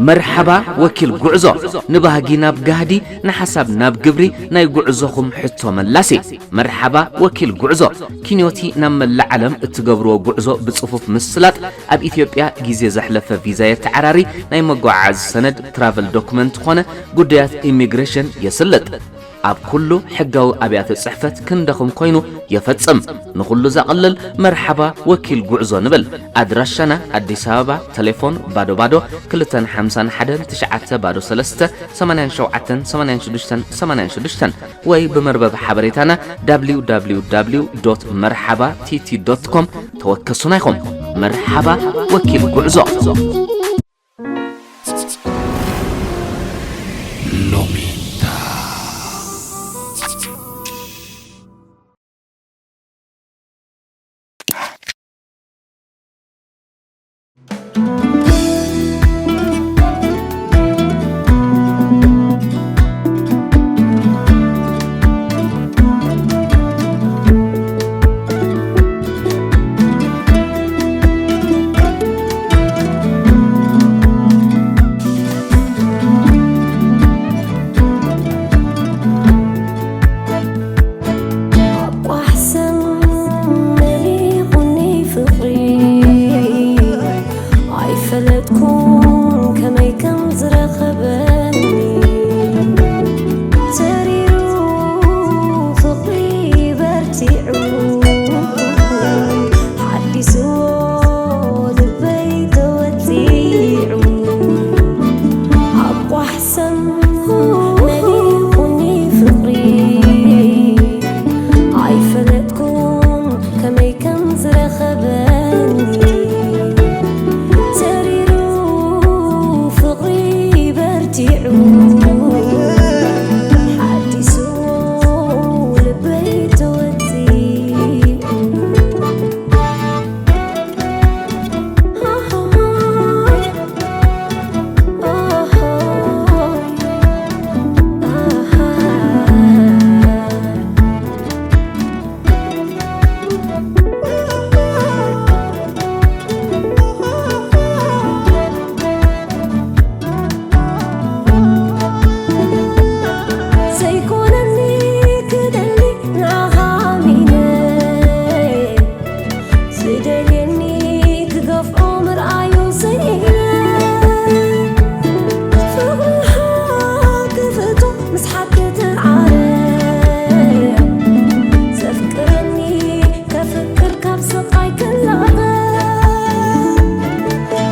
መርሓባ ወኪል ጉዕዞ፣ ንባህጊ ናብ ጋህዲ፣ ንሓሳብ ናብ ግብሪ፣ ናይ ጉዕዞኹም ሕቶ መላሲ። መርሓባ ወኪል ጉዕዞ፣ ኪንዮቲ ናብ መላእ ዓለም እትገብርዎ ጉዕዞ ብጽፉፍ ምስላጥ፣ ኣብ ኢትዮጵያ ግዜ ዘሕለፈ ቪዛ የተዓራሪ፣ ናይ መጓዓዓዚ ሰነድ ትራቨል ዶክመንት ኾነ ጉዳያት ኢሚግሬሽን የስልጥ። ኣብ ኩሉ ሕጋዊ ኣብያተ ጽሕፈት ክንደኹም ኮይኑ የፈጽም። ንኹሉ ዘቕልል መርሓባ ወኪል ጉዕዞ ንብል። ኣድራሻና ኣዲስ ኣበባ፣ ቴሌፎን ባዶ ባዶ ክልተን ሓምሳን ሓደን ትሽዓተ ባዶ ሰለስተ ሰማንያን ሸውዓተን ሰማንያን ሽዱሽተን ሰማንያን ሽዱሽተን ወይ ብመርበብ ሓበሬታና www መርሓባ ቲቲ ዶት ኮም ተወከሱና ኢኹም። መርሓባ ወኪል ጉዕዞ። ሎሚታ። ኣቋሕሰም መሊቑኒ ፍቕሪ፣ ኣይፈለጥኩን ከመይ ከም ዝረኸበኒ። ተሪሩ ፍቕሪ በርቲዑ፣ ሓዲስዎ ልበይ ተወጢዑ። ኣቋሕሰም መሊቑኒ ፍቕሪ፣ ኣይፈለጥኩን ከመይ ከም ዝረኸበኒ። ተሪሩ ፍቕሪ በርቲዑ፣ ሓዲሱ ልበይ ተወጢዑ። ዘይኮነኒ ክደሊ ንዓኻ ኣሚነ፣ ዝደልየኒ ክገፍዖ ምርኣዩ ስኢነ። ፍቕርኻ ክፍቶ ምስ ሓቂ ትዓረቕ፣ ዘፍቅረኒ ከፍቅር ካብ ስቓይ ክላቐቕ።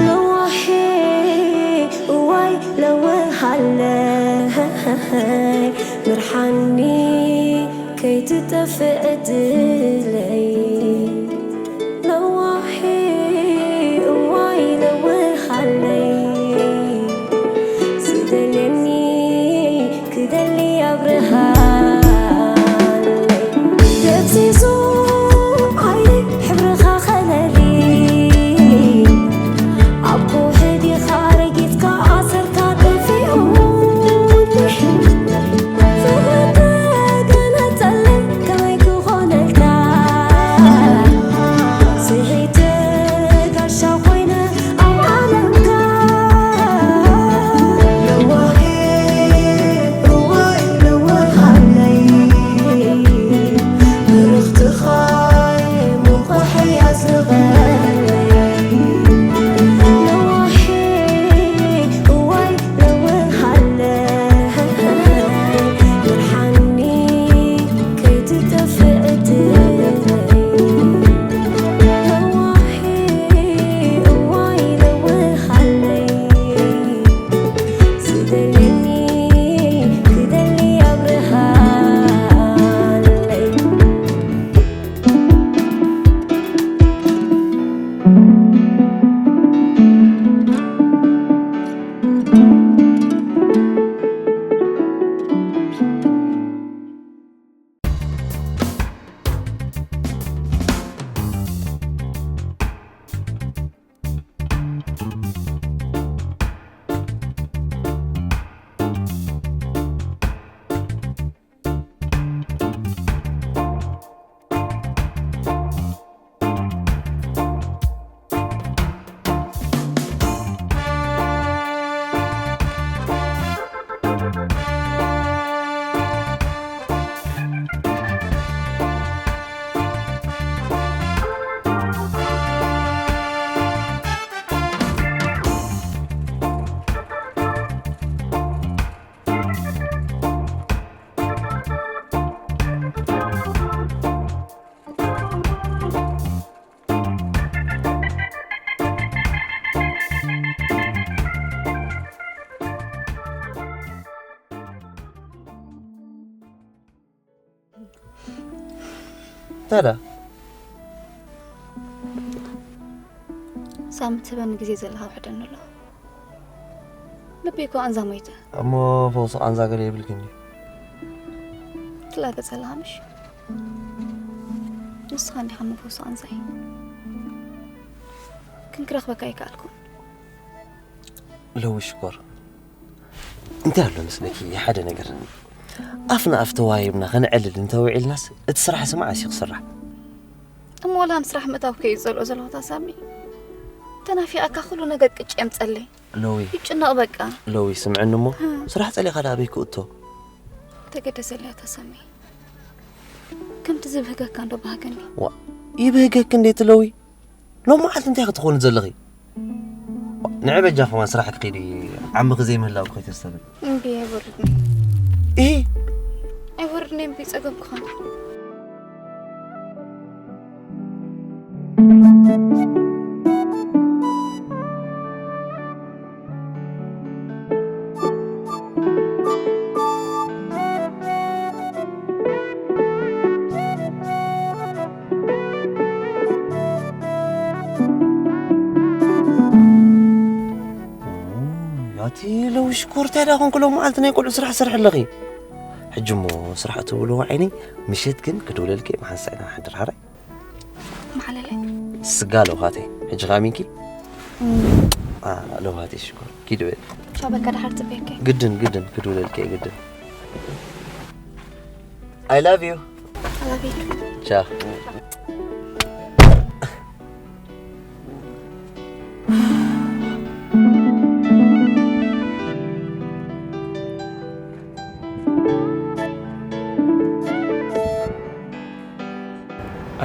ለዋሄ እዋይ ለውሃለይ፣ ምርሓኒ ከይትጠፍእ ዕድለይ። ለዋሄ እዋይ ለውሃለይ፣ ዝደልየኒ ክደሊ ኣብርሃለይ። ደብዚዙ ዓይነይ ሕብርኻ ከለሊ፣ ኣብ ከውሒ ዲኻ ረጊጽካ ኣሰርካ ጠፊኡኒ። ፍቕሪ ተገለጸለይ ከመይ ክኾነልካ? ታዲያ ሳሚ ትህበኒ ግዜ ዘለካ ውሕደኒ ኣሎ። ልበይ እኮ ቃንዛ ሞይተ። እሞ ፈውሲ ቃንዛ ገለ የብልክን ድዩ? ትላገጸ ኣለኻ ምሽ? ንስኻ እንዲኻ እሞ ፈውሲ ቃንዛይ። ግን ክረኽበካ ኣይከኣልኩን። ለዊ ሽኮር እንታይ ኣሎ መስለኪ ሓደ ነገር ኣፍ ንኣፍ ተዋሂብና ከነዕልል እንተውዒልናስ እቲ ስራሕ ስማዕ ኣሲ ክስራሕ እሞ ወላ ምስራሕ ምእታው ከዩ ዝጸልኦ ዘለኹ ታሳሚ ተናፊቓካ ኩሉ ነገር ቅጭ የምጸለይ ለዊ ይጭነቕ በቃ ለዊ ስምዕኒ እሞ ስራሕ ጸሊኻ ዳ ኣበይ ክእቶ ተገደሰለያ ታሳሚ ከምቲ ዝብህገካ እንዶ ባህገኒ ዋ ይብህገክ እንዴት ለዊ ሎም መዓልቲ እንታይ ክትኾኑ ዘለኺ ንዕበጃ ከማን ስራሕ ክኸይድ ዓምኺ ዘይምህላው ከይተስተብል እምቢ ኣይወርድኒ ኢ ኣይወርድኒ እምቢ ጸገም ክኾን ያቲ ለው ሽኮር ታዲያ ኮንኩ ሎም መዓልቲ ናይ ቆልዑ ስራሕ ስርሕ ኣለኺ ሕጂ እሞ ስራሕ እትብልዎ ዓይኒ ምሸት ግን ክድውለልኪ መሓንሳእና ሓድር ሓራይ ማዕለለ ስጋ ለውሃተይ ሕጂ ካሚንኪ ለውሃተይ ሽኮር ኪድ በል ሻበካ ድሓር ጽበየከ ግድን ግድን ክድውለልኪ ግድን I love you I love you ቻው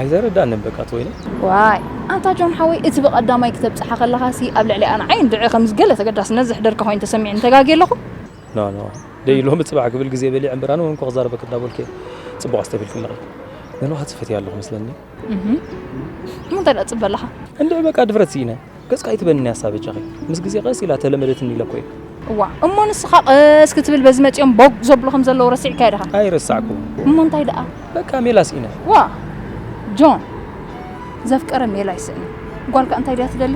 ኣይተረዳንን በቃ ትወይነ ዋይ ኣንታ ጆን ሓወይ እቲ ብቐዳማይ ክተብፅሓ ከለኻሲ ኣብ ልዕሊ ኣነ ዓይን ድዒ ከምዚ ገለ ተገዳስነት ዘሕደርካ ኮይኑ ተሰሚዑ እንተጋግየ ኣለኹ ኖ ኖ ደይ ሎሚ ፅባሕ ክብል ግዜ በሊዕ እምበር ኣነ እውን ክዛረበክ እንዳበልክ ፅቡቅ ኣስተቢልክ ኣለኺ ንልውሃት ዝፈትያ ኣለኹ መስለኒ እሞ እንታይ ደኣ ፅበ ኣለኻ እንድዒ በቃ ድፍረት ስኢነ ገጽካ ኣይትበንኒ ሓሳብ በጃኺ ምስ ግዜ ቀስ ኢላ ተለመደትኒ ኢለ እኮ እየ እዋ እሞ ንስኻ ቀስ ክትብል በዚ መጺኦም ቦግ ዘብሉ ከም ዘለዉ ረሲዕካዮ ዲኻ ኣይረሳዕኩ እሞ እንታይ ደኣ በቃ ሜላ ስኢነ ዋ ጆን ዘፍቀረ ሜላ ይስእን ጓልካ እንታይ ድያ ትደሊ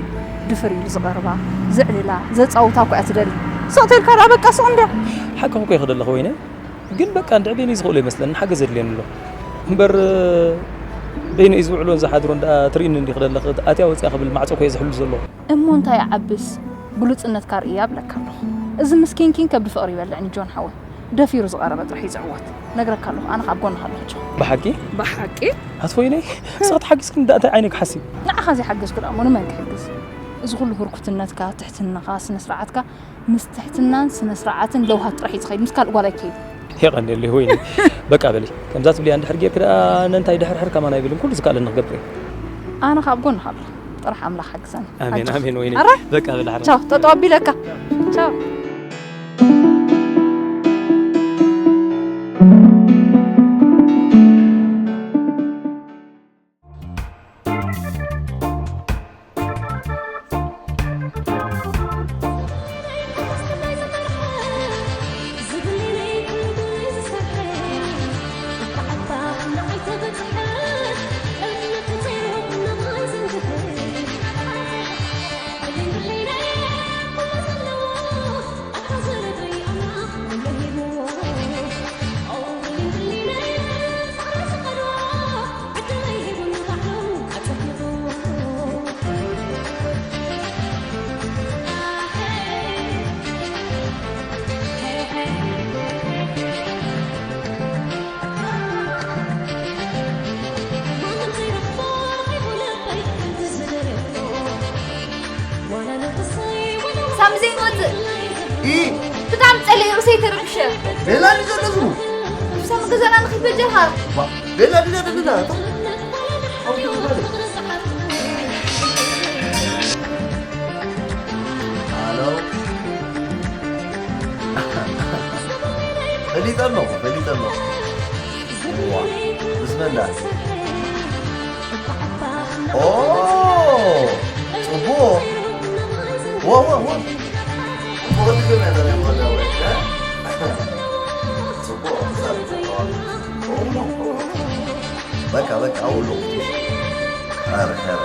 ድፍር ኢሉ ዝቐርባ ዘዕልላ ዘጻውታ እኮ እያ ትደሊ ስቕ ተልካ ደኣ በቃ ስቕ እንድያ ሓቂ እኮ ይኸደለኺ ወይነ ግን በቃ እንድዒ በይነይ ዝኽእሎ ይመስለኒ ሓገዝ የድልየኒ ኣሎ እምበር በይነይ ዝውዕሎን ዝሓድሮን ደኣ ትርእይኒ እንዲኺ ደለኺ ኣትያ ወፅያ ክብል ማዕፆ እኮ እየ ዝሕሉ ዘለኹ እሞ እንታይ ይዓብስ ግሉጽነትካ ርእያ እብለካ ኣለኹ። እዚ ምስኪን ኪን ከብዲ ፍቕሪ ይበልዕኒ ጆን ሓወይ። ደፊሩ ዝቐረበ ጥራሕ እዩ ዝዕወት። ነግረካ ኣለኹ ኣነ ካብ ጎንኻ ኣለኹ ጆን። ብሓቂ? ብሓቂ? ኣቲ ወይነይ ንስኺ ተሓጊዝክኒ ደኣ እንታይ ዓይነይ ክሓሲ? ንዓኻ ዘይሓገዝኩ ደኣ እሞ ንመን ክሕግዝ? እዚ ኩሉ ህርኩትነትካ፣ ትሕትናኻ፣ ስነ ስርዓትካ ምስ ትሕትናን ስነ ስርዓትን ለውሃት ጥራሕ እዩ ዝኸይድ። ምስ ካልእ ጓል ኣይከይድን። የቐንየለይ ወይኒ በቃ በሊ ከምዛ ትብልያ እንድሕር ጌርኪ ደኣ ነንታይ ድሕርሕር ከማን ኣይብልን ኩሉ ዝከኣለኒ ክገብር እየ ኣነ ካብ ጎንኻ ኣለኹ ጥራሕ ኣምላኽ ሓግዘኒ ኣሜን ኣሜን ወይኒ በቃ በሊ ሓራ ቻው ጠጠው ኣቢለካ ቻው ሳሚ ዘይመፅእ ብጣዕሚ ፀሊእ ርእሰይ ተረብሸ ቤላ ድዩ ዘሎ ስሙ ሳሚ ገዛና ንኽበጀኻ ቤላ ድዩ ዘለና ፈሊጠ ኣለኹ ፈሊጠ ኣለኹ ብስመላ ኦ ጽቡቕ ዋ ዋ ዋ ጽቡቕ ትግርኛ ተሪእዎ ኣለዎ ጽቡቕ በቃ በቃ አውሎ። ኧረ ኧረ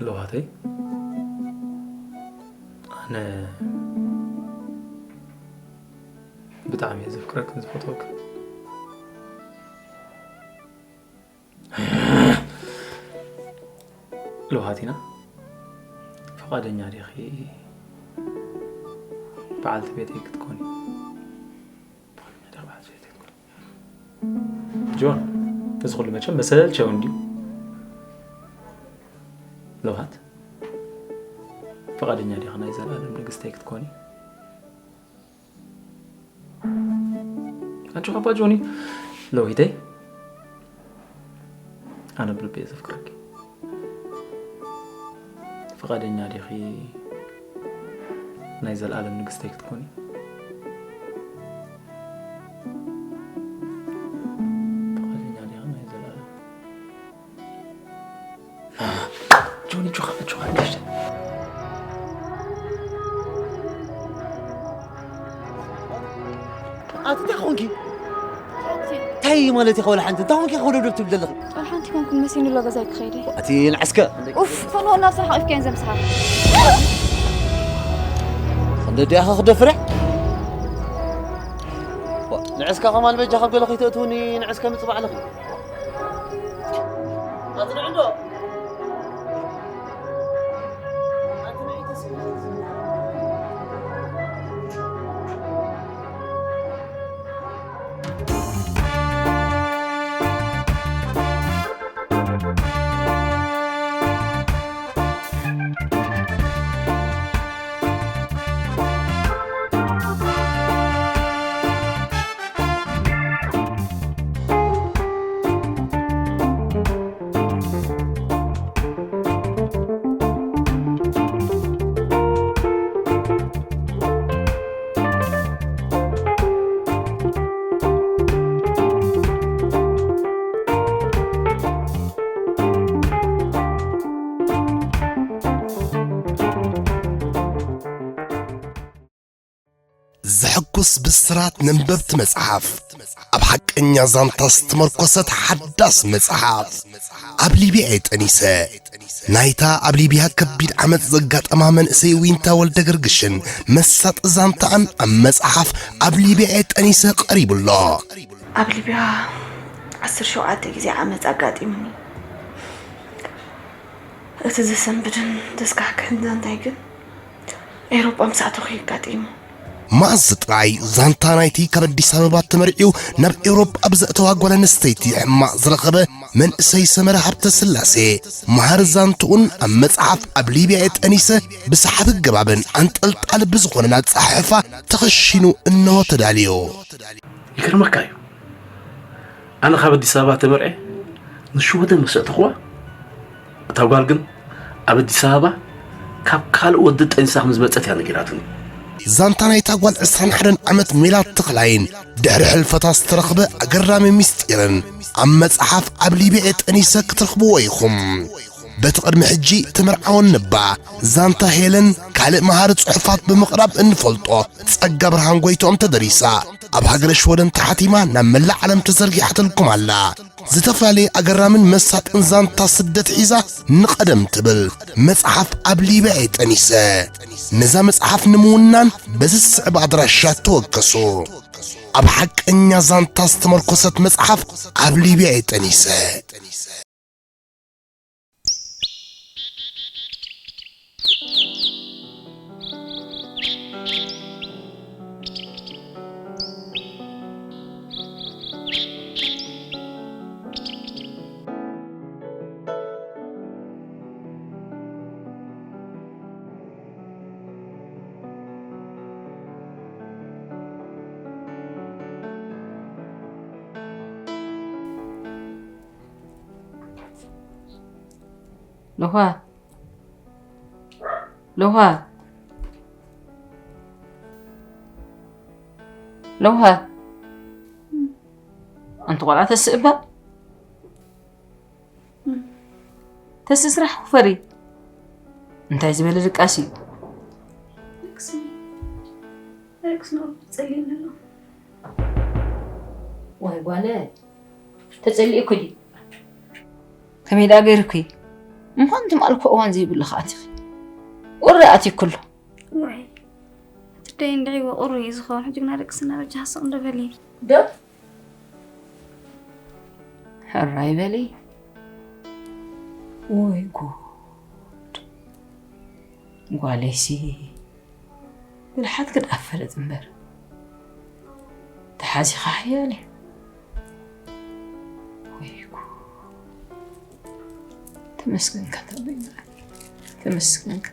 ለዋተይ ኣነ ብጣዕሚ እየ ዘፍቅረክን ዝፈትወክን። ለውሃቲና፣ ፍቓደኛ ዲኺ በዓልቲ ቤተይ ክትኮኒ? ፍቓደኛ ዲኺ በዓልቲ ቤተይ ክትኮኒ? ጆን፣ እዚ ኩሉ መቸም መሰልቸዊ እንድዩ። ለውሃት፣ ፍቓደኛ ዲኺ ናይ ዘላለም ንግስተይ ክትኮኒ? ኣጆኻ እባ ጆኒ፣ ለውሂተይ፣ ኣነ ብልቢ እየ ዘፍቅረኪ። ፍቓደኛ ዲኺ ናይ ዘላለም ንግስተይ ክትኮኒ? ፍቓደኛ ዲኺ ናይ ዘላለም ጆኒ፣ ጆኻ፣ ጆኻ፣ ንእሽተይ። ኣቲ እንታይ ኾንኪ? እንታይ ማለት ኢኻ? ወላ ሓንቲ እንታይ ኾንኪ? ከውደብደብ ትብል ዘለኺ? ወላ ሓንቲ ኮንኩን መሲኑ ኣሎ ገዛይ ክኸይድ እየ። ኣቲ ንዕስከ። ኡፍ፣ ፈንዎ ናብ ስራሕ ኣቂፍካየን ዘምስሓ። እንደ ዲያኻ ክደፍረ? ንዕስካ ከማን በጃኻ ገለ ከይተእትውኒ ንዕስከ ምጽባዕ ኣለኺ። ዘሐጉስ ብስራት ነንበብቲ መጽሓፍ፣ ኣብ ሓቀኛ ዛንታ ዝተመርኮሰት ሓዳስ መጽሓፍ፣ ኣብ ሊብያ ጠኒሰ። ናይታ ኣብ ሊብያ ከቢድ ዓመጽ ዘጋጠማ መንእሰይ ዊንታ ወልደ ገርግሽን መሳጢ ዛንታኣን ኣብ መጽሓፍ ኣብ ሊብያ ጠኒሰ ቀሪቡ ኣሎ። ኣብ ሊብያ ዓሰርተ ሸውዓተ ግዜ ዓመጽ ኣጋጢሙኒ። እቲ ዘሰንብድን ዘስካሕክሕን ዛንታይ ግን ኤውሮጳ ምስ ኣተኹ እዩ ኣጋጢሙ። መኣዝ ጥራይ ዛንታ ናይቲ ካብ ኣዲስ ኣበባ ተመርዕዩ ናብ ኤውሮጳ ብዘእተዋ ጓል ኣንስተይቲ ሕማቕ ዝረኸበ መንእሰይ ሰመረ ሃብተስላሴ፣ መሃር ዛንትኡን ኣብ መጽሓፍ ኣብ ሊብያ ጠኒሰ ብሰሓቢ ኣገባብን ኣንጠልጣሊ ብዝኾነን ኣጸሓሕፋ ተኸሺኑ እነሆ ተዳልዩ። ይገርመካ እዩ። ኣነ ካብ ኣዲስ ኣበባ ተመርዐ ንሽወደን ምስ ኣእተኽዋ፣ እታ ጓል ግን ኣብ ኣዲስ ኣበባ ካብ ካልእ ወዲ ጠኒሳ ከም ዝመጸት እያ ነጊራትኒ። ዛንታ ናይታ ጓል ዕስራን ሓደን ዓመት ሜላት ተኽላይን ድሕሪ ሕልፈታ ዝተረኽበ ኣገራሚ ምስጢርን ኣብ መጽሓፍ ኣብ ሊብያ ጠኒሰ ክትረኽብዎ ኢኹም። በቲ ቅድሚ ሕጂ ተመርዓወን ነባ ዛንታ ሄለን ካልእ መሃሪ ጽሑፋት ብምቕራብ እንፈልጦ ጸጋ ብርሃን ጎይትኦም ተደሪሳ፣ ኣብ ሃገረ ሽወደን ተሓቲማ ናብ መላእ ዓለም ተዘርጊሓትልኩም ኣላ። ዝተፈላለየ ኣገራምን መሳጥን ዛንታ ስደት ሒዛ ንቐደም ትብል መጽሓፍ ኣብ ሊብያ ጠኒሰ። ነዛ መጽሓፍ ንምውናን በዚ ዝስዕብ ኣድራሻ ተወከሱ። ኣብ ሓቀኛ ዛንታ ዝተመርኮሰት መጽሓፍ ኣብ ሊብያ ጠኒሰ። ለውሃ፣ ለውሃ፣ ለውሃ፣ ኣንቲ ቆልዓ ተስእ እባ። ተስእ ስራሕ ክፈሪ። እንታይ ዝበለ ድቃስ እዩ? ጸሊእኒ ኣሎ። ዋይ ጓለ፣ ተጸሊእኩ ድዩ? ከመይ ደኣ ገይርኩ? እሞ ከምቲ ማልኮ እዋን ዘይብሉ ከኣ ኣቲኺ። ቁሪ ኣትዩኩ ኣሎ። ዋይ፣ እቲ ደይ እንድዒ ወቑሩ እዩ ዝኸውን። ሕጂ ግና ደቅስና በጃ ሃስቕ እንዶ በሊ። ዶ? ሕራይ በሊ። ወይ ጉድ። ጓለይሲ ብልሓት ክድኣፈለጥ እምበር ተሓዚኻ ሓያል እዩ። ወይ ጉድ። ተመስገንካ ተበይና። ተመስገንካ።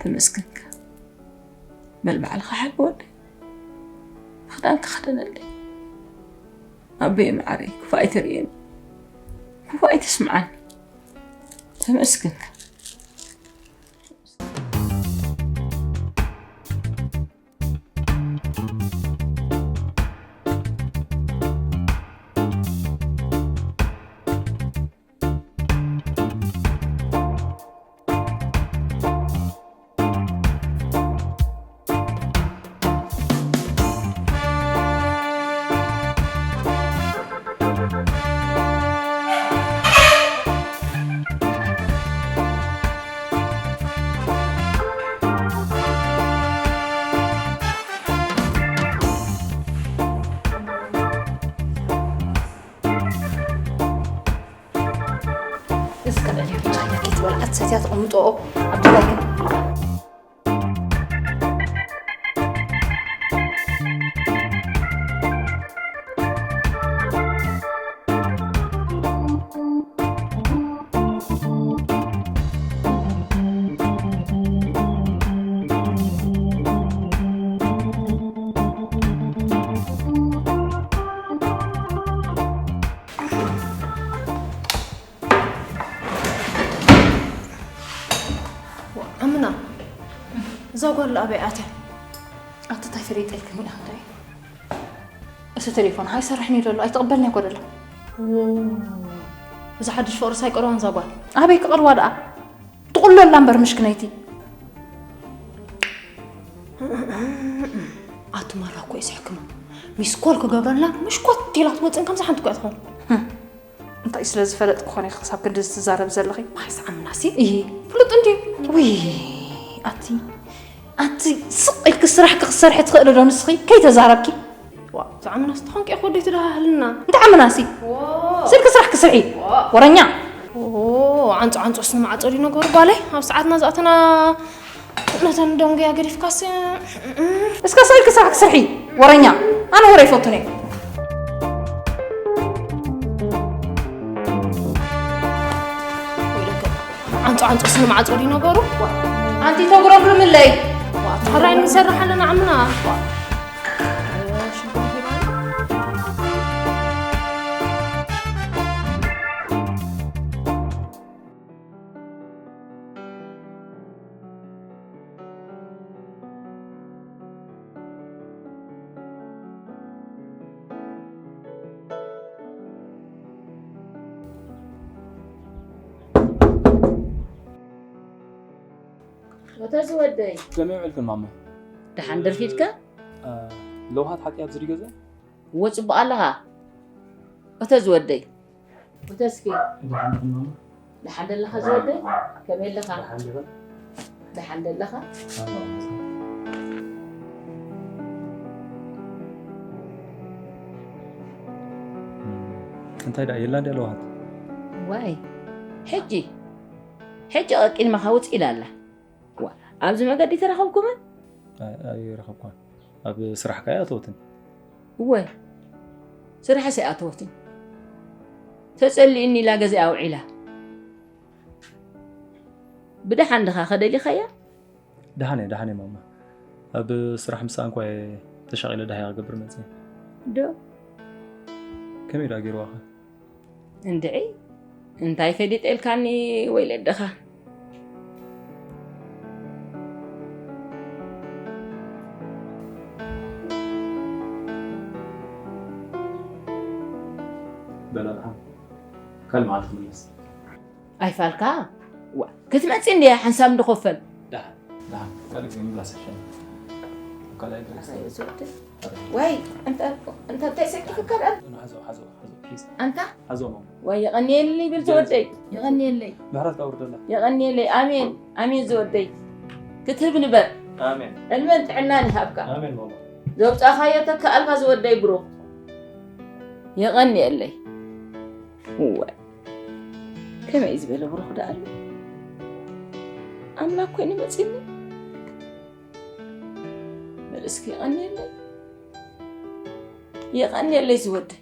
ተመስገንካ። በል ባዕልኻ ሓቂ ወደይ። ክዳን ተኸደነለይ። ኣቦየ መዓረይ፣ ክፉእ ኣይተርእየኒ። ክፉእ ኣይተስምዓኒ። ተመስገንካ። እስከ በል፣ ቻይና ኬት በልዓት ሰትያ ተቐምጦ ኣብ ድላይን። ኣምና፣ እዛ ጓል ኣበይ ኣትያ? ኣቲ እንታይ ፈሊጠልክን ኢላ እንታይ? እቲ ቴሌፎን ኣይሰርሕን እዩ ዘሎ፣ ኣይተቐበልናይ እኮ ደላ። ዎ፣ እዚ ሓድሽ ፍቕሪ ሳይቀርዋን እዛ ጓል። ኣበይ ክቐርዋ ደኣ? ትቑለላ እምበር ምሽክነይቲ። ይስሕክማ ሚስኮል ክገብረላ ምሽኮት ኢላ ትወፅን ከምዚ ሓንቲ እኳ ትኸውን። እንታይ ስለ ዝፈለጥ ክኾነ ክሳብ ክንዲ ዝትዛረብ ዘለኺ? ባይ ዝዓምናሲ እይ ፍሉጥ እንድዩ። ውይ ኣቲ ኣቲ ስቕ ኢልክ ስራሕ ክክሰርሒ ትኽእሊ ዶ ንስኺ ከይተዛረብኪ? ዋ ዝዓምናስ ትኾንቂ እኮ ደይ ትደሃህልና። እንታይ ዓምናሲ ስልክ ስራሕ ክስርሒ ወረኛ። ዓንፆ ዓንፆስ ንማዕፆ ድዩ ነገሩ ጓለይ? ኣብ ሰዓትና ዝኣተና ነተን ደንጉያ ገዲፍካስ እስከ ስቕ ኢልክ ስራሕ ክስርሒ ወረኛ። ኣነ ወረ ይፈቱን እየ። ዓንፆ ዓንፆስ ንማዕፆ ድዩ ነገሩ? ኣንቲ ተጉረምርምለይ። ታራይ ንሰርሕ ኣለና ዓምና። እተ ዝወደይ ከመይ ውዕልክን ማማ? ደሓን ደርፊድካ? ለውሃት ሓቂ ኣብዚ ድዩ ገዛ? እዎ ጽቡቕ ኣለኻ። እተ ዝወደይ እተ እስኪ ደሓን ደለኻ ዝወደይ? ከመይ ኣለኻ? ደሓን ደለኻ? እንታይ ደኣ የላ እንዲ ኣለዋት? ዋይ ሕጂ ሕጂ ቀቂድማኻ ውጽእ ኢላ ኣላ። ዋ ኣብዚ መገዲ ተረኸብኩምን? ኣይረኸብኳን። ኣብ ስራሕ ካያ ኣተወትን። እወ ስራሕስ ኣይኣተወትን። ተጸሊእኒ ኢላ ገዛኣ ኣውዒላ። ብደሓን ድኻ ከደሊኻያ? ደሓን እየ ደሓን እየ ማማ። ኣብ ስራሕ ምሳኣ እንኳ እየ ተሻቒለ ዳህያ ክገብር መፅየ። ዶ? ከመይ ደኣ ገይርዋኸ? እንድዒ እንታይ ፈሊጠ ኢልካኒ ወይ ለደኻ? በላ ደሓን ካልእ መዓልቲ ክምለስ። ኣይፋልካ ዋ ክትመጽእ እንድያ ሓንሳብ እንድኾፈል። ደሓን ደሓን ካልእ ግዜ ምምላስ ይሻል። ካልኣይ ግዜ ወይ እንተ እንተ እንታይ ሰኪፉካ ደኣ ሓዞ ሓዞ ሓዞ ፕሊዝ ኣንታ ሓዞ ማማ። ወይ የቐንየለይ ብል ተወደይ የቐንየለይ ምሕረት ካውርደላ። የቐንየለይ ኣሜን ኣሜን ዝወደይ ክትህብ ንበር ኣሜን ዕድመን ጥዕናን ይሃብካ ኣሜን ማማ። ዘውጻኻዮ ተከኣልካ ዝወደይ ብሩኽ የቐንየለይ። እወ ከመይ ዝበለ ብሩኽ ደኣ ኣሎ ኣምላክ ኮይኑ መጺኒ። በል እስኪ የቐንየለይ የቐንየለይ ዝወደይ።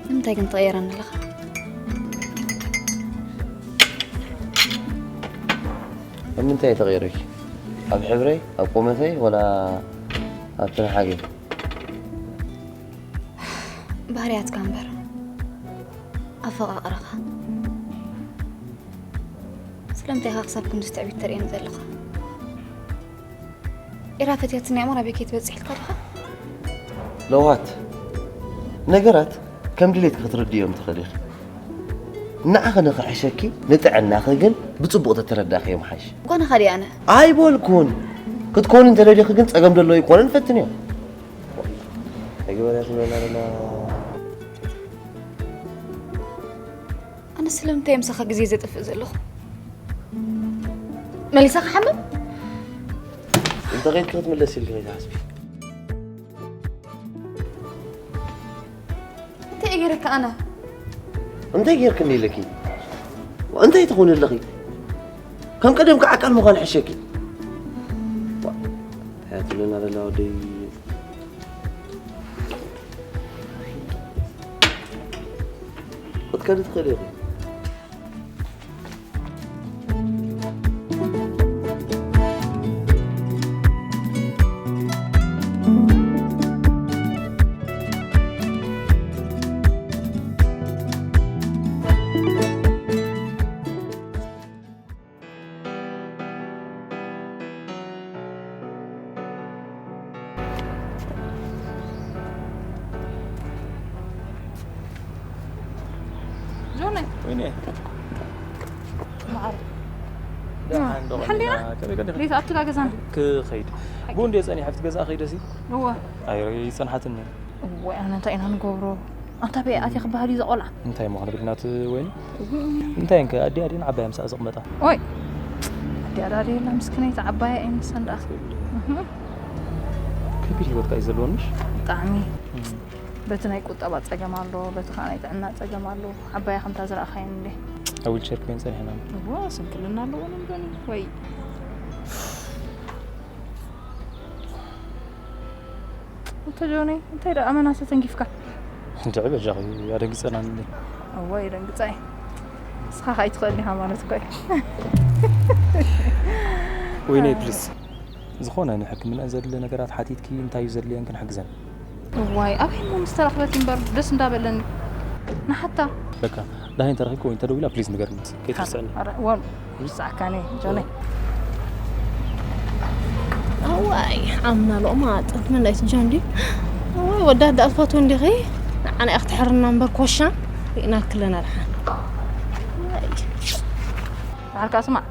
ንምንታይ ግን ትቕየረኒ ኣለኻ? ኣብ ምንታይ እየ ተቐይረኪ? ኣብ ሕብረይ፣ ኣብ ቁመተይ፣ ወላ ኣብ ትንሓገይ? ባህርያትካ እምበር ኣፈቓቕራኻ። ስለምንታይ ኢኻ ክሳብ ክንድዚ ትዕቢት ተርእየኒ ዘለኻ? ኢራ ፈትያትኒ እሞ ናበይ ከይትበጽሕ ኢልካ ዲኻ? ለውሃት ነገራት ከም ድሌትኪ ክትርድዮም ትኽእሊ ኢኺ። ንዓኺ ንኽሕሸኪ ንጥዕናኺ ግን ብጽቡቕ ተተረዳእክዮ ምሓሽ። ጓናኻ ድየ ኣነ? ኣይበልኩን። ክትኮኒ እንተደሊኺ ግን ጸገም ደሎ ኣይኮነን ፈትንዮ። ኣይግበርያ ትብለና ደላ። ኣነ ስለምንታይ ምሳኻ ግዜ ዘጥፍእ ዘለኹ? መሊሳ ክሓምም? እንተ ኸይድኪ ክትምለስ ኢልኪ ከይትሓስቢ። እንታይ እየ ገይረካ ኣነ? እንታይ ጌርክኒ ኢለኪ? እንታይ ትኾኒ ኣለኺ? ከም ቀደምኪ ዓቃል ምዃን ሕሸኪ። እንታይ ትብለና ደላ ወደይ? ክትከዲ ትኽእሊ ኢኺ። ወይኔ። መዓር። ደሓን ዶ ደሓን ዲና? ከመይ ቀኒኺ? ቤት ኣቱ ዳ ገዛና? ክኸይድ። ብኡ እንድየ ጸኒሐ ኣብቲ ገዛ ከይደሲ? እወ። ኣይ፣ ይጸንሓትኒ። እወ፣ ኣነ እንታይ ኢና ንገብሮ? ኣንታ በይ ኣትየ ክበሃል እዩ ዘቆልዓ። እንታይ ምዃኑ ብድናት ወይኒ? እወ። እንታይ እንከ ኣዲ ኣዲን ዓባይ ምሳእ ዝቕመጣ? ኦይ። ኣዲ ኣዳ ኣዲ የላ ምስክነይቲ ዓባይ ኣይንሰን ደኣ። እህ። ከቢድ ህይወት ከኣ እዩ ዘለወን ምሽ? ብጣዕሚ። እም። በቲ ናይ ቁጠባ ጸገም ኣሎ፣ በቲ ኸኣ ናይ ጥዕና ጸገም ኣሎ። ዓባያ ከምታ ዝረኣኻየን እንዴ? ኣብ ዊልቸር ኮይን ጸኒሕና። እዋ፣ ስንክልና ኣለወን እምበኒ፣ ወይ። እንተ ጆነይ፣ እንታይ ደኣ ኣመና ተተንኪፍካ? እንድዒ በጃኺ፣ ኣደንጊጸናኒ እንዴ? እዋ፣ የደንግጻ እየ። ንስኻ ኸኣ ኣይትኽእልን ኢኻ ማለት እኮ እዩ። ወይነይ፣ ፕሊስ። ዝኾነ ንሕክምና ዘድሊ ነገራት ሓቲትኪ እንታይ እዩ ዘድልየን ክንሕግዘን። እዋይ፣ ኣበይ እሞ ምስ ተረኽበት እምበር ደስ እንዳበለኒ። ንሓታ። በቃ፣ ዳሃይን ተረኺብኪ ወይ እንተደዊላ ፕሊዝ ንገርኒ። ከይትርስዕኒ። ኣረ፣ ወን፣ ይርስዓካኒ፣ ጆነይ። እዋይ፣ ዓምና ሎቕማጥ፣ መን ዳይት ጆን ድዩ? እዋይ፣ ወዳት ደኣ ትፈትው እንዲኺ? ንዓና ኢያ ክትሕርና እምበር ኮሻ፣ ርኢና ክለና ደሓን። እዋይ። በዓልካ ስማዕ፣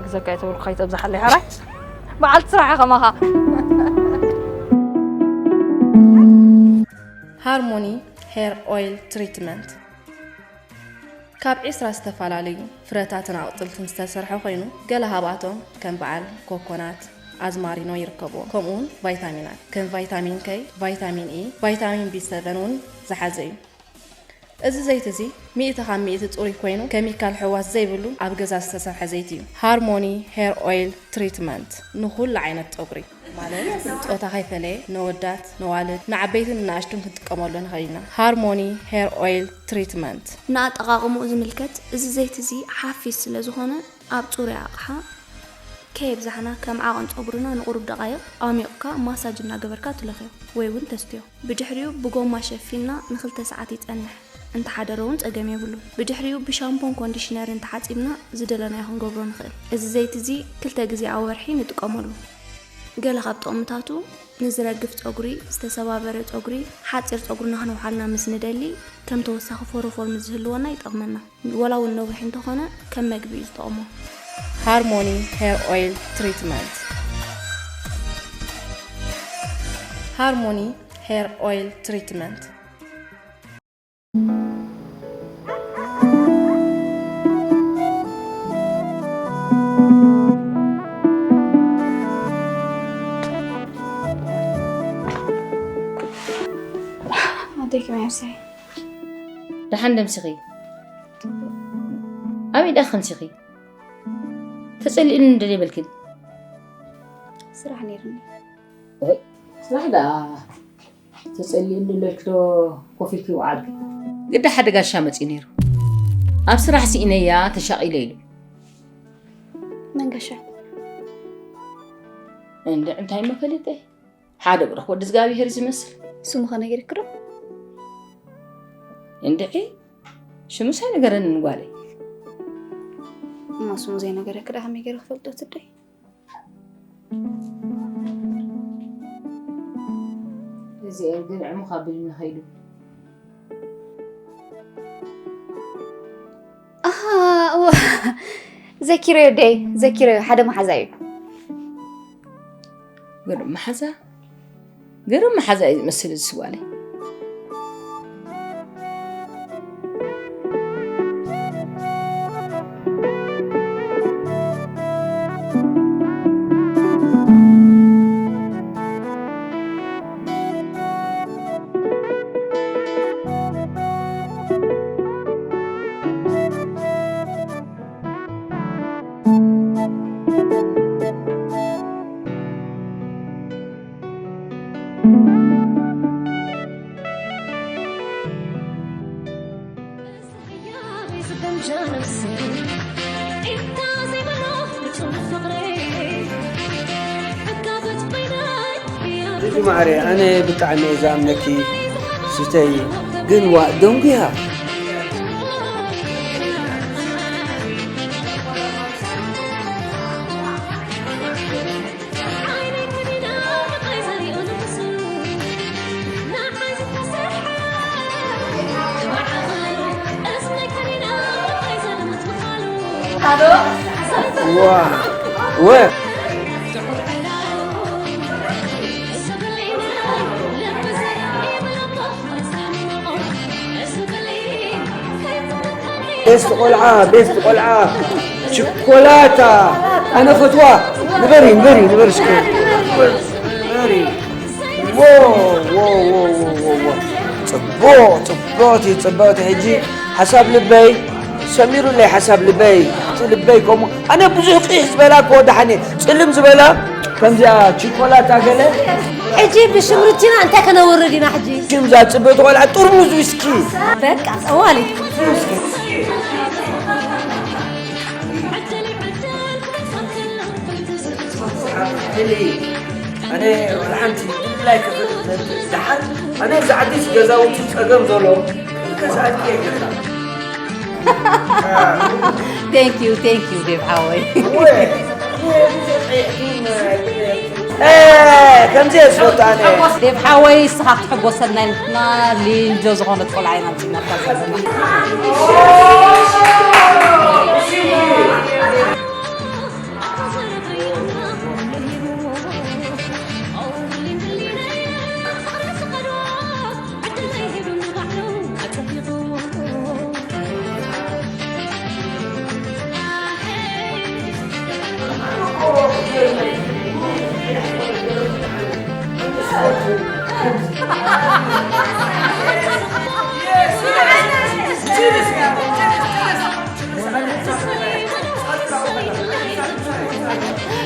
ግዘካ ይተብልኩ ከይተብዝሓለይ ሓራይ። በዓልቲ ስራሕ ከማኻ። ሃርሞኒ ሄር ኦይል ትሪትመንት ካብ ዒስራ ዝተፈላለዩ ፍረታትን ኣቑፅልትን ዝተሰርሐ ኮይኑ፣ ገለ ካብኣቶም ከም በዓል ኮኮናት፣ ኣዝማሪኖ ይርከብዎም። ከምኡውን ቫይታሚናት ከም ቫይታሚን ከይ፣ ቫይታሚን ኢ፣ ቫይታሚን ቢ ሰቨን እውን ዝሓዘ እዩ። እዚ ዘይቲ እዚ ሚእቲ ካብ ሚእቲ ጽሩይ ኮይኑ፣ ኬሚካል ሕዋስ ዘይብሉ ኣብ ገዛ ዝተሰርሐ ዘይቲ እዩ። ሃርሞኒ ሄር ኦይል ትሪትመንት ንኹሉ ዓይነት ጸጉሪ፣ ማለት ጾታ ከይፈለየ፣ ነወዳት፣ ነዋልድ፣ ንዓበይትን ንኣሽቱን ክንጥቀመሉ ንኽእል ኢና። ሃርሞኒ ሄር ኦይል ትሪትመንት። ንኣጠቓቕምኡ ዝምልከት፣ እዚ ዘይቲ እዚ ሓፊስ ስለ ዝኾነ፣ ኣብ ጽሩይ ኣቕሓ ከየብዛሕና፣ ከም ዓቐን ጸጉርና ንቑሩብ ደቓይቕ ኣሚቕካ ማሳጅ እናገበርካ ትለኽዮ ወይ እውን ተስትዮ። ብድሕሪኡ ብጎማ ሸፊንና ንኽልተ ሰዓት ይጸንሕ። እንተሓደረ እውን ጸገም የብሉን። ብድሕሪኡ ብሻምፖን ኮንዲሽነርን ተሓጺብና ዝደለናዮ ክንገብሮ ንኽእል። እዚ ዘይቲ እዚ ክልተ ግዜ ኣብ ወርሒ ንጥቀመሉ። ገለ ካብ ጥቕምታቱ፣ ንዝረግፍ ጸጉሪ፣ ዝተሰባበረ ጸጉሪ፣ ሓጺር ጸጉርና ከነውሓልና ምስ ንደሊ፣ ከም ተወሳኺ ፎሮፎር ምስ ዝህልወና ይጠቕመና። ወላ እውን ነዊሕ እንተኾነ ከም መግቢ እዩ ዝጠቕሞ። ሃርሞኒ ሄር ኦይል ትሪትመንት። ሃርሞኒ ሄር ኦይል ትሪትመንት። ኣደይ ከመይ ኣምሲኺ? ደሓን ደምሲኺ? ኣበይ ደኣ ከምሲኺ? ተጸሊእኒ እንደ ዘይበልክን? ስራሕ ነይሩኒ። ወይ፣ ስራሕ ደኣ ተጸሊእኒ ኢለኪ ዶ ኮፍ ኢልኪ ውዓልኪ? ግዳ ሓደ ጋሻ መጺኡ ነይሩ። ኣብ ስራሕ ስኢነያ ተሻቒለ ኢሉ። መን ጋሻ? እንድዒ እንታይ እሞ ፈሊጠ? ሓደ ብሩኽ ወዲ እግዚኣብሄር ዝመስል። ስሙ ከ ነጊርኪ ዶ? እንድዒ ሽሙስ ኣይነገረንን ጓለይ። እሞ ስሙ ዘይነገረኪ ደኣ ከመይ ገይረ ክፈልጦ ትደይ? እዚኤን ግን ዕሙኽ ኣቢሉኒ ኸይዱ። ኣሃ፣ እወ። ዘኪረዮ ደይ፣ ዘኪረዮ፣ ሓደ መሓዛ እዩ። ግርም መሓዛ፣ ግርም መሓዛ እዩ ዝመስል እዚ ስዋለይ። ልዱ ማዕረ፣ ኣነ ብጣዕሚ እየ ዝኣምነኪ፣ ስተይ፣ ግን ዋእ ደንጉያ። ዋ ወ ቤስት ቆልዓ፣ ቤስት ቆልዓ፣ ችኮላታ ኣነ ፈትዋ። ንበሪ፣ ንበሪ፣ ንበሪ እስኪ። ንበሪ። ዎ፣ ዎ፣ ዎ። ጽቡቕ፣ ጽብቕቲ፣ ጽብቕቲ። ሕጂ ሓሳብ ልበይ ሰሚሩለይ፣ ሓሳብ ልበይ፣ እቲ ልበይ ከምኡ። ኣነ ብዙሕ ቅይሕ ዝበላ እኮ ደሓን እየ። ጽልም ዝበላ ከምዚኣ ቺኮላታ ገለ። ሕጂ ብሽም ሩቲና እንታይ ከነውርድ ኢና ሕጂ? ሽምዛ ጽብቕቲ ቆልዓ ጥርሙዝ ዊስኪ። በቃ ጸዋሊ። ኣነ ወላ ሓንቲ ድላይ ክፍል ደሓር ኣነ እዚ ዓዲስ ገዛውቲ ጸገም ዘሎ ከሳልኪ የገዛ። Thank you, thank you, ዴቭ ሓወይ። ከምዚ እየ ዝፈቱ ኣነ። ዴቭ ሓወይ እስኻ ክትሕጎሰልና ኢልና ሊንጆ ዝኾነት ቆልዓ ኢና ኣምፂእናካ ዘለና።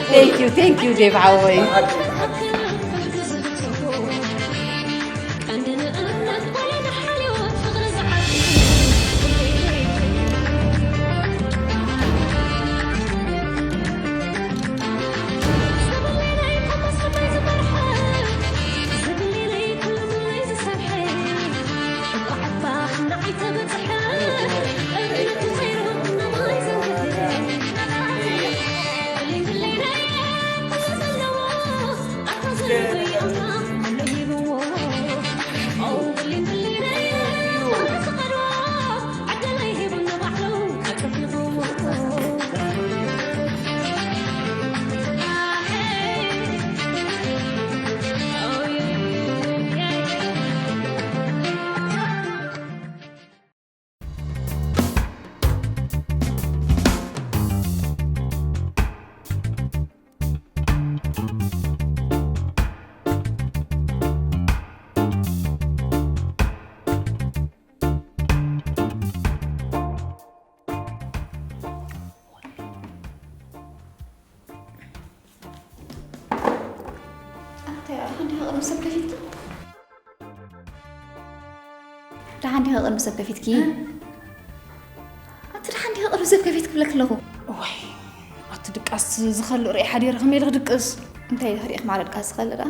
Thank you, thank you, ዴቭ ሓወይ። ኣንታይ ኣነ ክንዲ ሃቕርብ ሰብ ከፊትኪ? ደሓን ዲኺ ቅድሚ ሰብ ከፊትኪ? ኣቲ ደሓን ዲኺ ቅድሚ ሰብ ከፊትኪ ክብለኪ ኣለኹ። እዋይ ኣቲ ድቃስ ዝኸልእ ርእየ ሓዲረ ከመይ ኢለ ክድቅስ? እንታይ ኢለ ክርእየኪ ማዕረ ድቃስ ዝኸልእ ደኣ?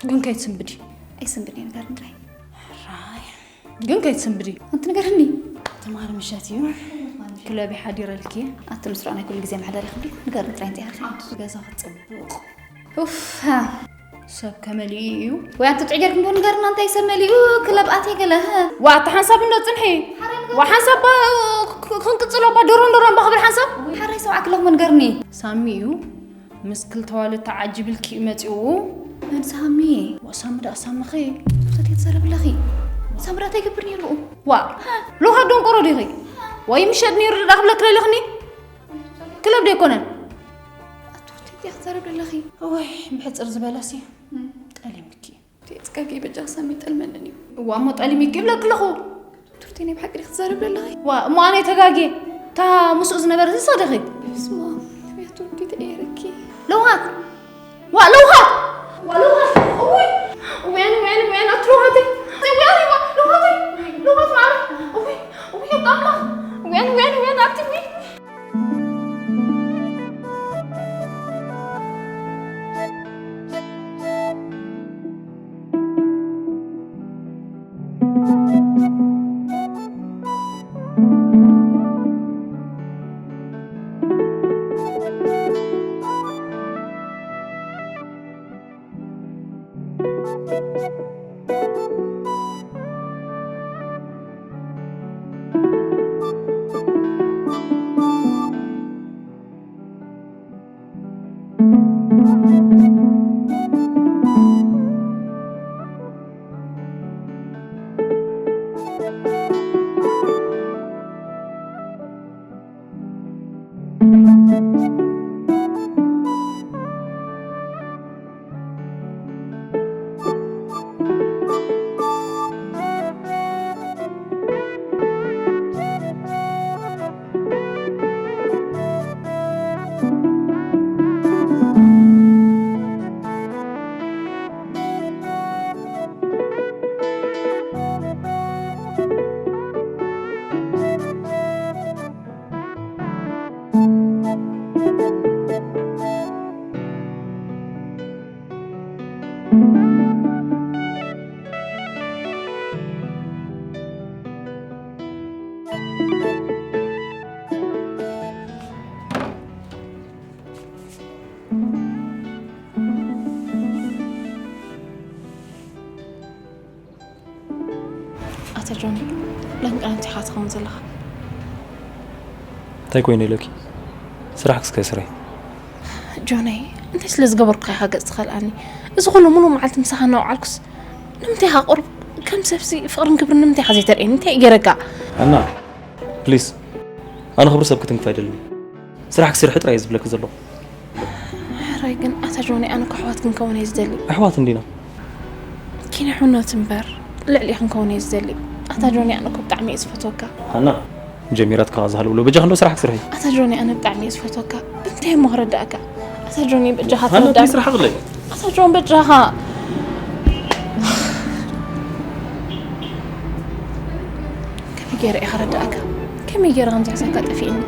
ግን ከይትስንብዲ። ኣይስንብድን እየ ንገርኒ ጥራይ። ሕራይ ግን ከይትስንብዲ። ኣንቲ ንገርኒ። ትማሊ ምሸት እዩ ክለብ ይሓዲረልኪ። ኣቲ ምስራቕ ናይ ኩሉ ግዜ መሕደሪ ክብዲ ንገርኒ ጥራይ እንታይ ኢልኪ? ኣቲ ገዛ ክጽብቕ። ኡፍ። ሰብ ከመሊኡ እዩ። ወይ ኣንቲ ጥዑይ ጌርኪ እምበር ንገርና እንታይ ሰብ መሊኡ ክለብ ኣትየ ገለ። ዋ ኣቲ ሓንሳብ እንዶ ጽንሒ። ዋ ሓንሳብ ክንቅጽሎ ባ ዶሮን ዶሮን ባ ክብል ሓንሳብ። ሓራይ ሰብዓ ክለኹም ንገርኒ። ሳሚ እዩ ምስ ክልተ ዋልታ ዓጂብልኪ እዩ መጺኡ። መን ሳሚ? ዋ ሳሚ ደኣ ሳምኺ። ብኸት እየ ትዛረቢ ኣለኺ። ሳሚ ደኣ እንታይ ይገብር ነይሩ ብኡ? ዋ ሎኻ ደንቆሮ ዲኺ? ወይ ምሸት ነይሩ ደኣ ክብለኪ ደሊኽኒ? ክለብ ዶ ኣይኮነን? ኣቱርቲ እንታይ ክትዛረቢ ኣለኺ? ወይ ብሕጽር ዝበለሲ ጠሊምኪ። እቲ ጸጋጊ በጃ ሳሚ ጠልመንን እዩ። እዋ እሞ ጠሊምኪ ይብለኪ ኣለኹ። ቱርቲ ናይ ብሓቂ ዲኺ ትዛረቢ ዘለኺ? ዋ እሞ ኣነ ተጋግየ እታ ምስኡ ዝነበረት ንስኺ ዲኺ? ስማ ኣቱርቲ ተቀየረኪ። ለውሃት ዋ ለውሃት ዋ ለውሃት እውይ እውያን እውያን እውያን ኣቲ ለውሃተይ እውያን እዋ ለውሃተይ ለውሃት ማዕረ እውይ እውይ ኣምላኽ እውያን እውያን እውያን ኣቲ እውይ ኣታ ጆኒ፣ ሎሚ ቀን እንታይ ኢኻ ትኸውን ዘለኻ? እንታይ ኮይነ ኢለኪ? ስራሕ ክስከ ስረይ። ጆነይ፣ እንታይ ስለ ዝገበርኩኻ ኢኻ ገጽ ትኸልኣኒ? እዚ ኩሉ ሙሉእ መዓልቲ ምሳኻ እናውዓልኩስ ንምንታይ ኢኻ ቁሩብ ከም ሰብሲ ፍቕርን ክብርን ንምንታይ ኢኻ ዘይተርእየኒ? እንታይ እዩ ገይረካ? ኣና ፕሊስ፣ ኣነ ክብሪ ሰብ ክትንክፍ ኣይደልን። ስራሕ ክስርሒ ጥራይ እየ ዝብለኪ ዘለኹ። ሕራይ ግን ኣታ ጆኒ፣ ኣነ እኮ ኣሕዋት ክንከውን እየ ዝደሊ። ኣሕዋት እንዲና። ኪነ ሕውነት እምበር ልዕሊ ክንከውን እየ ዝደሊ። ኣታ ጆኒ፣ ኣነ እኮ ብጣዕሚ እየ ዝፈትወካ። ኣና ጀሚራትካ ዝሃለውሎ በጃ ክንዶ ስራሕ ክስርሒ። ኣታ ጆኒ፣ ኣነ ብጣዕሚ እየ ዝፈትወካ። ብምንታይ እሞ ክረዳእካ? ኣታ ጆኒ፣ በጃኻ ኣና ተረዳእካ። ፕሊስ ርሓቕለይ። ኣታ ጆን በጃኻ። ከመይ ገይረ እየ ክረዳእካ? ከመይ ገይረ ከምዚ ሕሳካ ጠፊእኒ?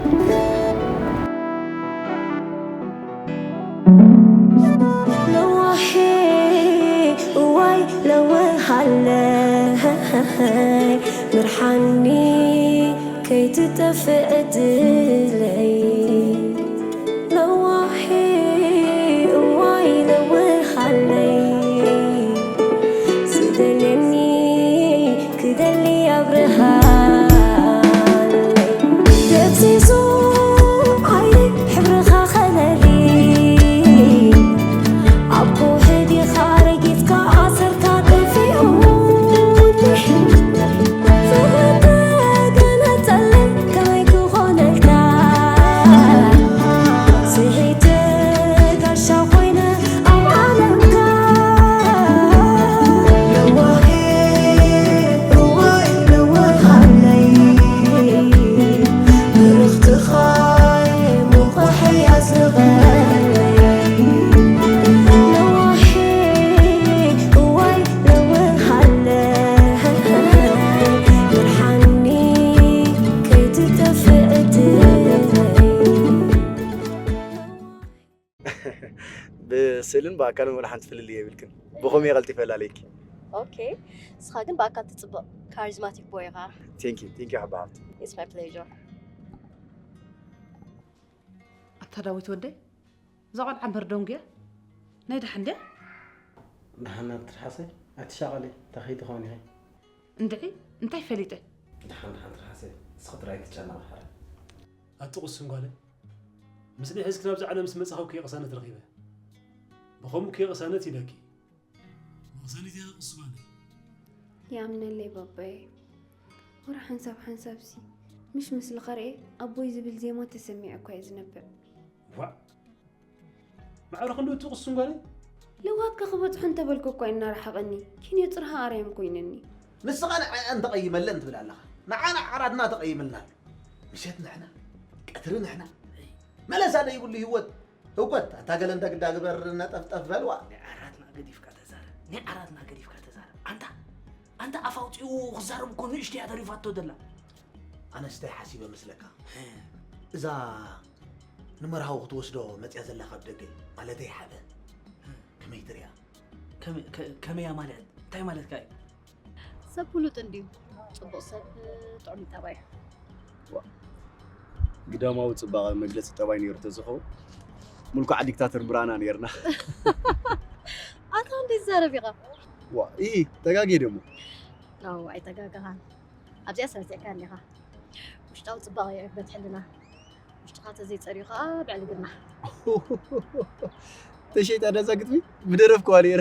ለዋሄ እዋይ ለወሃለይ ምርሓኒ ከይትጠፍእ ዕድለይ ለዋሄ እዋይ ለወሃለይ ዝደልየኒ ክደሊ ኣብርሃለይ ደብዚዙ ዓይነይ ሕብርኻ ከለሊ ኣብ ከውሒ ዲኻ ረጊጽካ ኣሰርካ ጠፊኡኒ ፍቕሪ ተገነጸለይ ከመይ ክኾነልካ ስሒተ ጋሻ ኮይነ ኣብ ዓለምካ ለዋሄ እዋይ ለዋሃለይ ብርኽትኻ ሙቕሕ እያ ዝቐለይ ለዋሄ እዋይ ለዋሃለይ ብርሃኒ ከይትጠፍእ ዕድለይ ብስእልን ብኣካልን ወላ ሓንቲ ፍልልይ የብልክን። ብኸምኡ እየ ቀልጢፈ ላለይኪ። ኦኬ፣ ንስኻ ግን ብኣካል ትጽብቕ ካሪዝማቲክ ቦይ ኢኻ። Thank you, thank you ሓባ ሃብቲ። It's my pleasure። ኣታ ዳዊት ወደይ፣ እዛ ቆልዓ እምበር ደንጉያ ናይ ደሓን ድያ? ደሓን ትርሓሰ ኣይትሻቐሊ፣ እንታይ ከይትኾን ኢኺ? እንድዒ እንታይ ፈሊጠ? ደሓን ደሓን ትርሓሰ፣ ንስኺ ጥራይ ኣይትጨነቒ ሓራይ። ኣቲ ቅሱን ጓለይ፣ ምስኒ ሒዝኪ ናብዚ ዓለም ምስ መጻኹ ክየ ቅሳነት ረኺበ። ብኸምኡ ክየ ቅሳነት ኢለኪ። መቕሰኒት እያ ቅሱን ጓለይ። ይኣምነለይ ባባየ። ወረ ሓንሳብ ሓንሳብሲ ምሽ ምስልኻ ርኤ ኣቦይ ዝብል ዜማ ተሰሚዐ እኳ እየ ዝነብዕ። ዋእ! ማዕረ ክንድኡ እቲ ቅሱን ጓለይ? ለውሃትካ ክበጽሖ እንተበልኩ እኳ እናረሓቐኒ፣ ኪንዮ ጽርሃ ኣርያም ኮይነኒ። ንስኻ ንዓኣ እንተቐይመለን ትብል ኣለኻ። ንዓና ዓራትና ተቐይምልና ኣሎ። ምሸት ንሕና፣ ቀትሪ ንሕና። መለሳ ዘይብሉ ህይወት። ህውከት፣ ኣታ ገለ እንተ ግዳ ግበር ነጠፍጠፍ በልዋ። ናይ ዓራትና ገዲፍካ ተዛረብ። ናይ ዓራትና ገዲፍካ ተዛረብ። ኣንታ ኣንታ ኣፍ ኣውጺኡ ክዛረብ እኮ ንእሽተይ እያ ተሪፋቶ ዘላ። ኣነስ እንታይ ሓሲበ መስለካ? እዛ ንመርሃዊ ክትወስዶ መጽያ ዘላ ካብ ደገ ማለተይ ሓበ ከመይ ትሪኣ? ከመይ- ከ- ከመይ እያ ማለት? እንታይ ማለትካ እዩ? ሰብ ፍሉጥ እንድዩ። ጽቡቕ ሰብ ጥዑም ጠባይ። ግዳማዊ ጽባቐ መግለጺ ጠባይ ነይሩ ተዝኸውን ምልኩዓት ዲክታተር ምራና ነይርና። ኣታ እንዴት ዛረብ ኢኻ? ዋ ኢ ተጋግየ ደሞ። ኣው ኣይተጋገኻን። ኣብዚኣ ሰልጢዕካ ኣለኻ። ውሽጣዊ ጽባቐ ይዕበት ሕልና። ውሽጥኻ ተዘይፀርዩ ከዓ ብዕልግና። ተሸይጣ ነዛ ግጥሚ ምደረፍኩዋ ነይረ።